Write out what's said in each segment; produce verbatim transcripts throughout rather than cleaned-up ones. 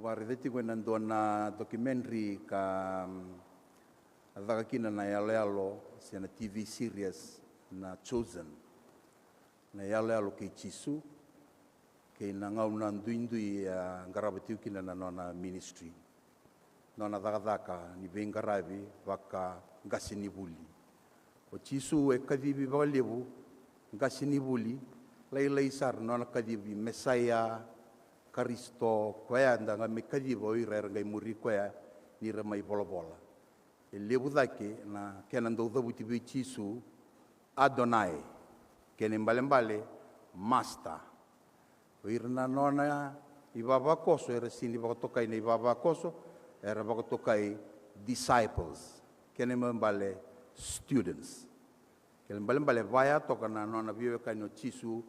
Vakaraica tiko ena dua na documentary ka mm, a caka kina na yaloyalo se na T V series na Chosen. Na yaloyalo kei Jisu kei na gauna duidui a qarava tiko kina na nona ministry. Nona cakacaka ni veiqaravi vaka qase ni vuli. O Jisu e kacivi vakalevu qase ni vuli, lailai sara nona kacivi Mesaia, Karisito, koya da qai mai kaciva o ira era qai muri koya ni ra mai volavola. E levu cake na kena dau cavuti vei Jisu Adonai, kena ibalebale Master. O ira na nona ivavakoso era sini vakatokai na ivavakoso, era vakatokai disciples, kena ibalebale students. Kena ibalebale vaya toka na nona veiwekani o Jisu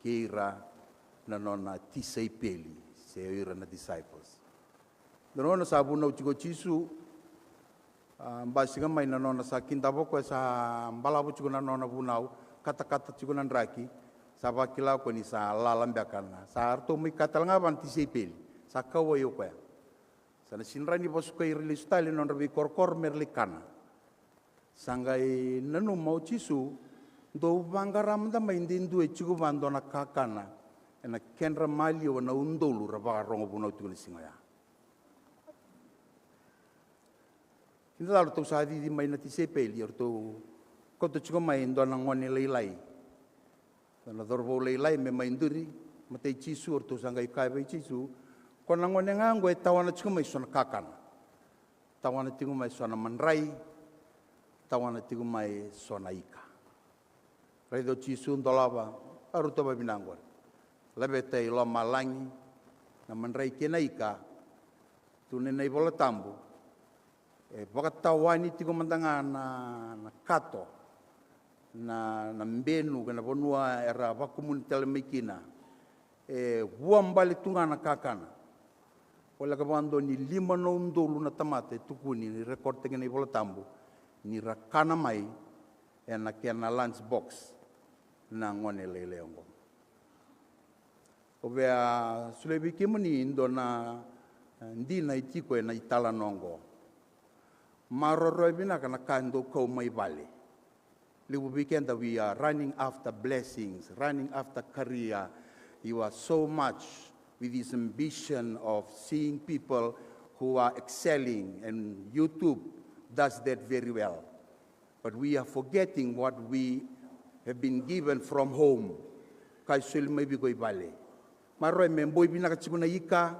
kei ira na nona tisaipeli se o ira na disciples. Dua na gauna sa vunau tiko o Jisu, a, basika mai na nona sa kidava o koya sa balavu tiko na nona vunau, katakata tiko na draki, sa vakila o koya ni sa lala beka na, sa ratou mai kaya tale ga vua na tisaipeli, sa kauwai o koya. Sa na sini rawa ni vasukai ira lesu tale na nodra veikorokoro me ra lai kana. Sa qai nanuma o Jisu, dou vaqara mada mai de dua e tiko vua dua na kakana ena kedra maliwa na udolu ra vakarogo vunau tiko na siga oya. Kina cala ratou sa cici mai na tisaipeli, ratou kauta tiko mai dua na gone lailai. Dua na cauravou lailai me mai duri matai Jisu, ratou sa qai kaya vei Jisu, ko na gone ga oqo e tawana tiko mai so na kakana. Tawana tiko mai so na madrai, tawana tiko mai so na ika. Raica o Jisu dolava, a rauta vakavinaka oqori. Laveta i lomalagi na madrai kei na ika, tukuna na iVola Tabu. E vakatawani tiko mada ga na, na kato, na, na benu, kei na vanua era vakumuni tale mai kina. E vuabale tu ga na kakana. Voleka vakadua ni lima na udolu na tamata e tukuni, ni rekotaki na iVola Tabu, ni ra kana mai ena kena lunch box na gone lailai oqo. Au via solia vei kemuni dua na, e, dina e tiko ena italanoa oqo. Maroroya vinaka na ka e dau kau mai vale. Levu vei keda, we are running after blessings, running after career. You are so much with this ambition of seeing people who are excelling, and YouTube does that very well. But we are forgetting what we have been given from home. Ka e soli mai vei iko i vale. Maroroya me boi vinaka tiko na ika,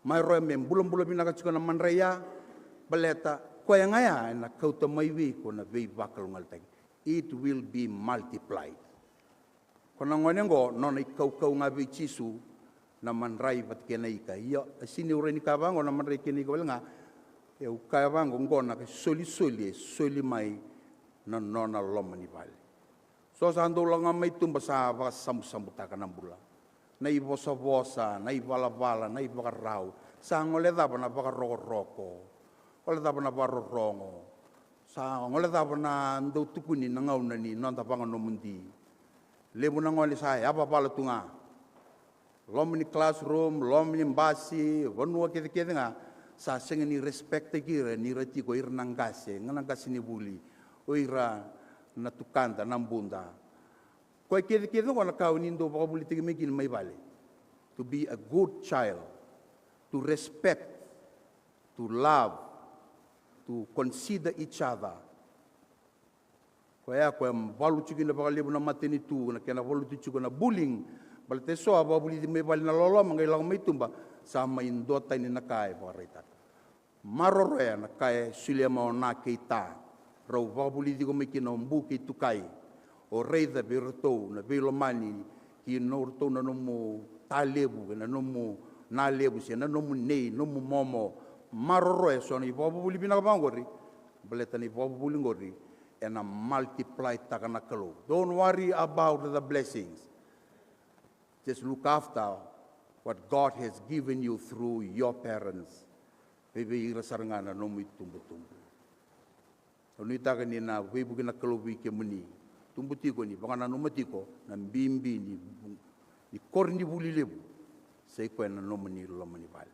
maroroya me bulabula vinaka tiko na madrai ya, baleta koya ga ya ena kauta mai vei iko na veivakalougatataki. It will be multiplied. Ko na gone oqo, nona ikaukau ga vei Jisu na madrai vata kei na ika. Ia, e sini au rai ni kaya vaqo na madrai kei na ika wale ga. E, au kaya vaqo, oqo na isolisoli e soli mai na nona loma ni vale. So sa dau lako ga mai tuba sa vakasabusabutaka na bula. Na ivosavosa, na ivalavala, na ivakarau. Sa gole cava na vakarokoroko. Gole cava na vakarorogo. Sa gole cava na dau tukuni na gauna ni noda vakanomodi. Levu na gone sa yavavala tu ga. Loma ni classroom, loma ni basi, vanua kecekece ga, sa sega ni respect-taki ira ni ra tiko ira na qase, ga na qase ni vuli, o ira na tukada, na buda. Koya kecekece oqo na ka o ni dau vakavulitaki mai kina mai vale. To be a good child, to respect, to love, to consider each other. Koya, koya valu tiko kina vakalevu na matanitu, na kena valuti tiko na bullying. Baleta eso a vakavulici mai vale na loloma, qai lako mai tuba, sa mai dua tani na ka e vakaraitaka. Maroroya na ka e solia mai o Na kei Ta. Rau vakavulici iko mai kina o Bu kei Tukai. O raica vei iratou na veilomani ki nodratou na nomu ta levu, na nomu na levu, se na nomu nei, nomu momo. Maroroya eso na ivakavuvuli vinaka vaqori. Baleta na ivakavuvuli qori ena multiply-taka na Kalou. Don't worry about the blessings. Just look after what God has given you through your parents. Vei, vei ira sara ga na nomu itubutubu. Au nuitaka ni na veivuke na Kalou vei kemuni. Tubu tiko ni vakananuma tiko na bibi ni, ni koronivuli levu. Sa i koya na nomuni loma ni vale.